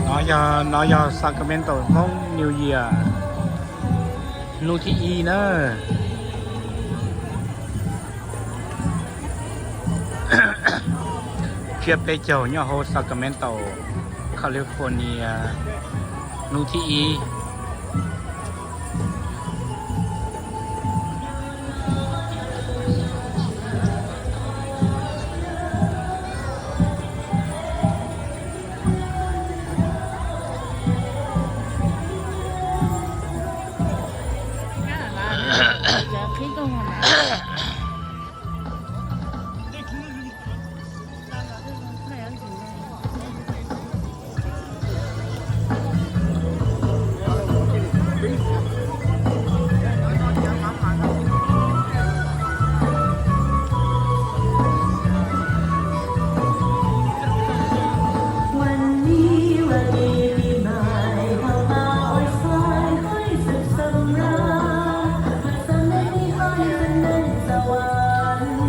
Nov yog, nov yog Sacramento Hmoob New Year hnub thib ib na. Tsiab peb caug nyob hauv Sacramento, California, hnub thib ib.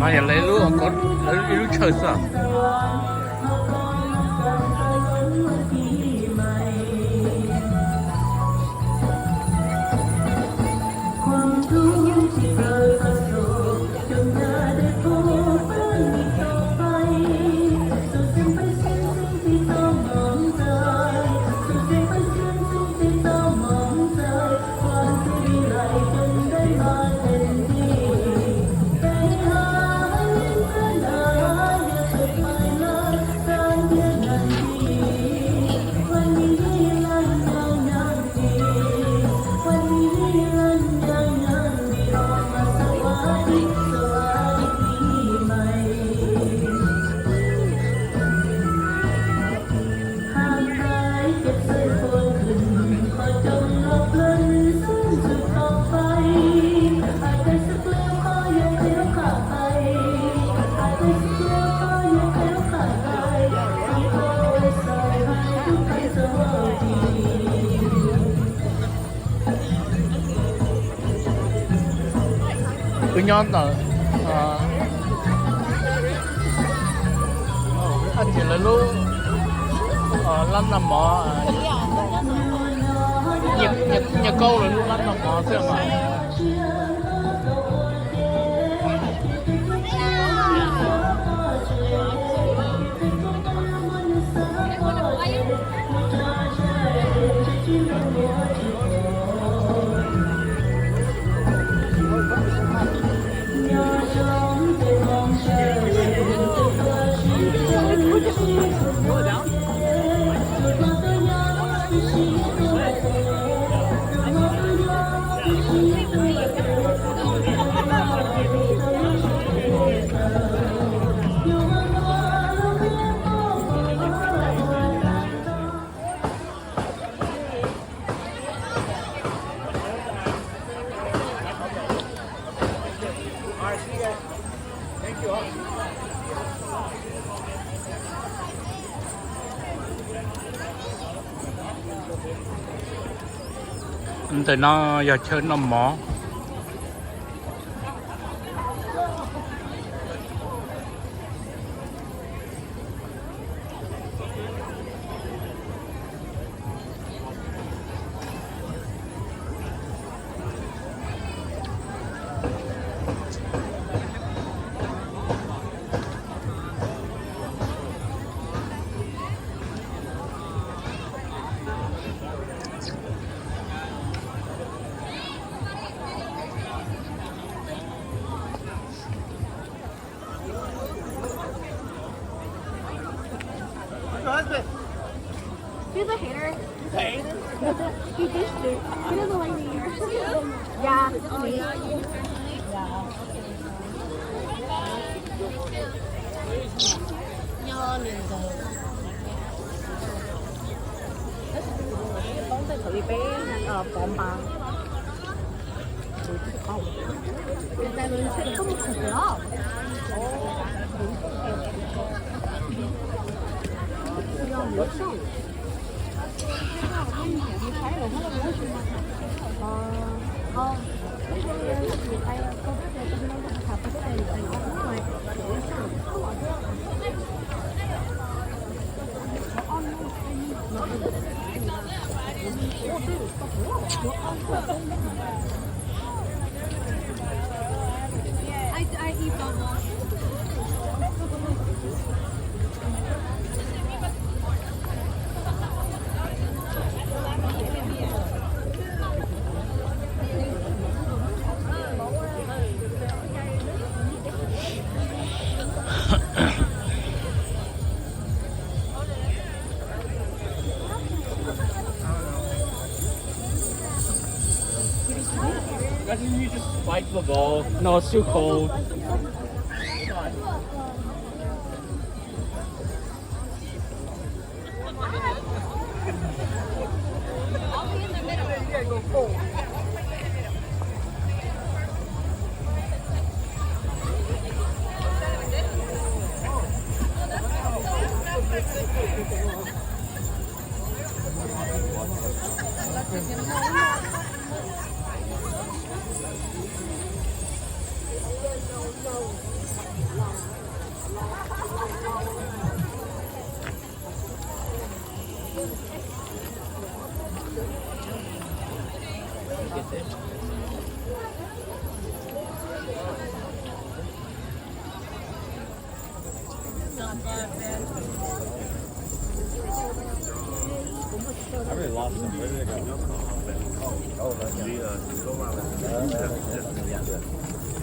No yog lawv lub, lawv ib lub chaw xwb. Wb nyob ntawm, ab tsi lawv lub lab noj mov, Nyiaj Kaub lawv lub lab noj mov xwb mas. Ntawm no yog chaw noj mov. This, do you know the lady? Yeah, it's me. Yeah. Nyob li ntawd, poob tej thaum li peb pov npas. Guys, can you just spike the ball? No, it's too cold. I really lost them. Where did they go?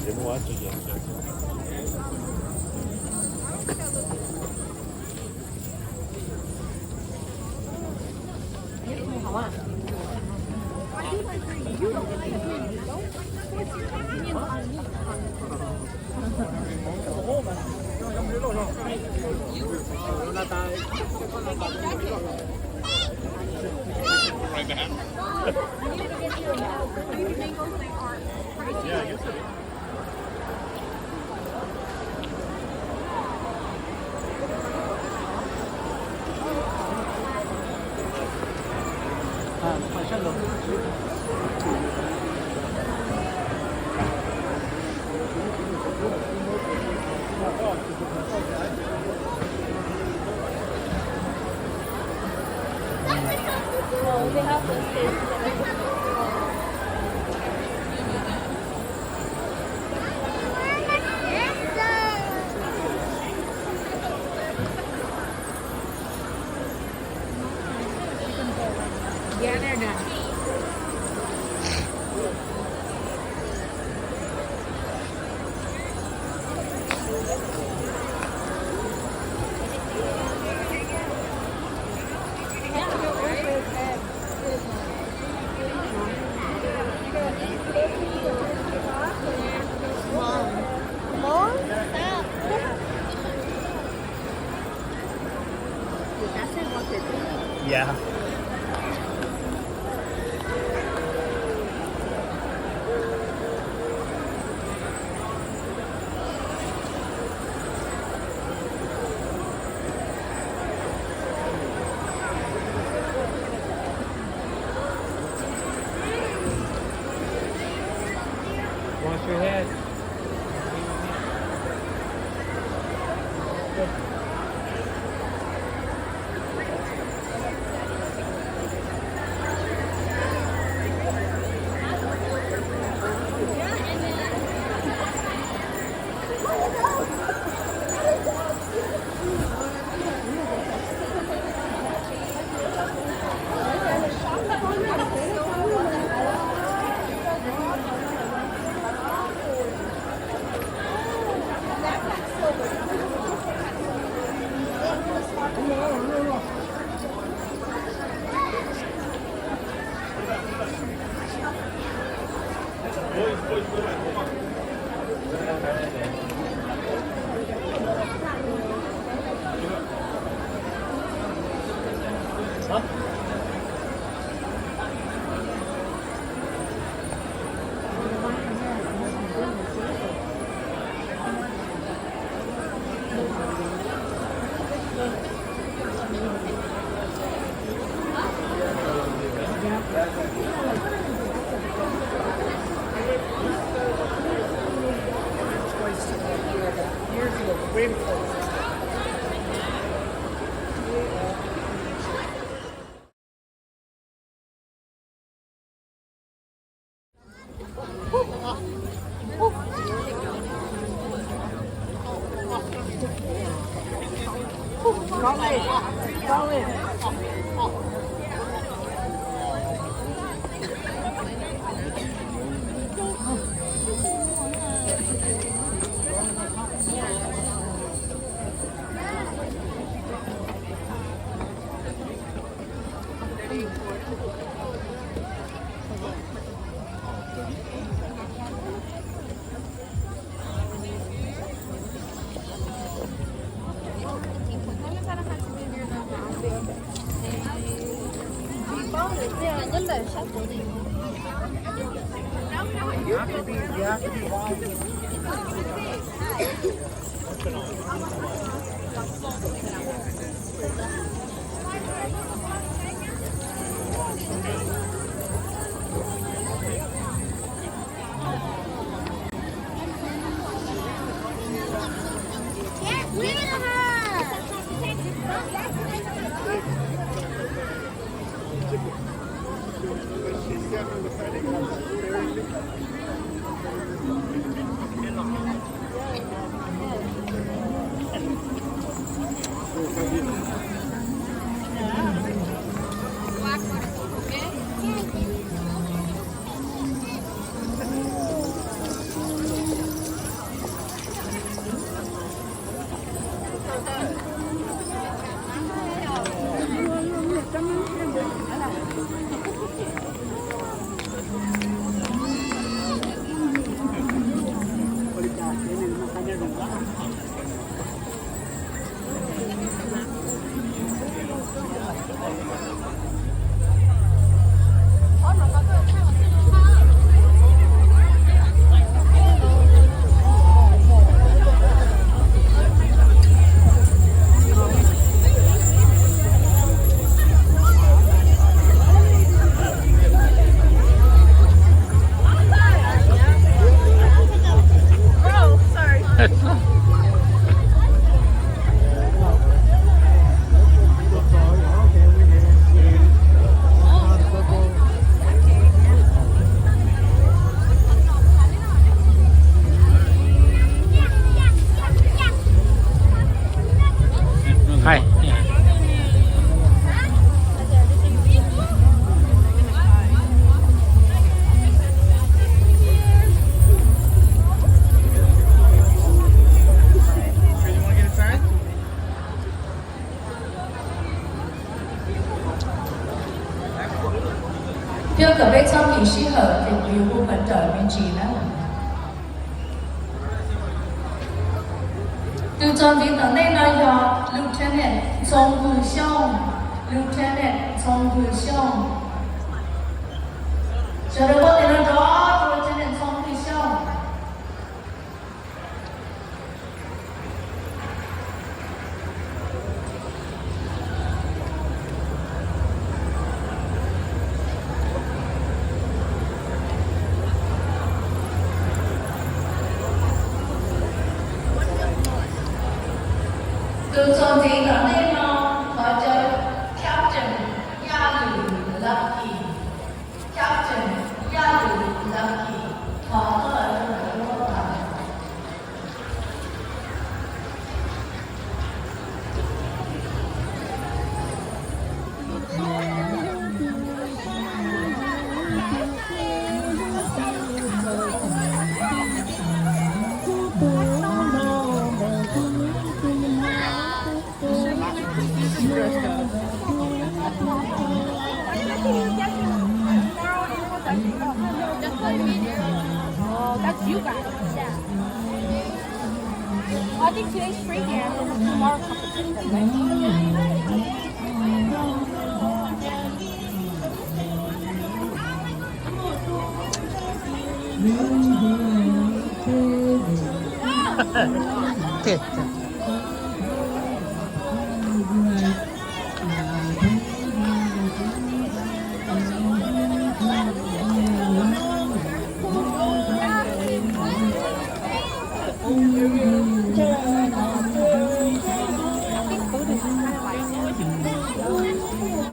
Didn't watch it yet. Right back. Yeah, I guess it is. Yeah, they're done. Yeah. Wash your hands. Thiab kom peb txhob kis sij hawm ces kuv yuav hu pawg rawm me ntsis na. Tus txuas ntxiv tom ntej no yog Lieutenant Ntxhoo Hwm Xyooj, Lieutenant Ntxhoo Hwm Xyooj. Sawv daws muab tes nrog rau Lieutenant Ntxhoo Hwm Xyooj. Tus txuas ntxiv tom ntej no thov caw Captain Yaj Lwm Lucky, Captain Yaj Lwm Lucky, thov tuaj los rau ntawm lub pas. Oh, that's you guys. Yeah. I think today's free here. Tomorrow competition, right? Thiab,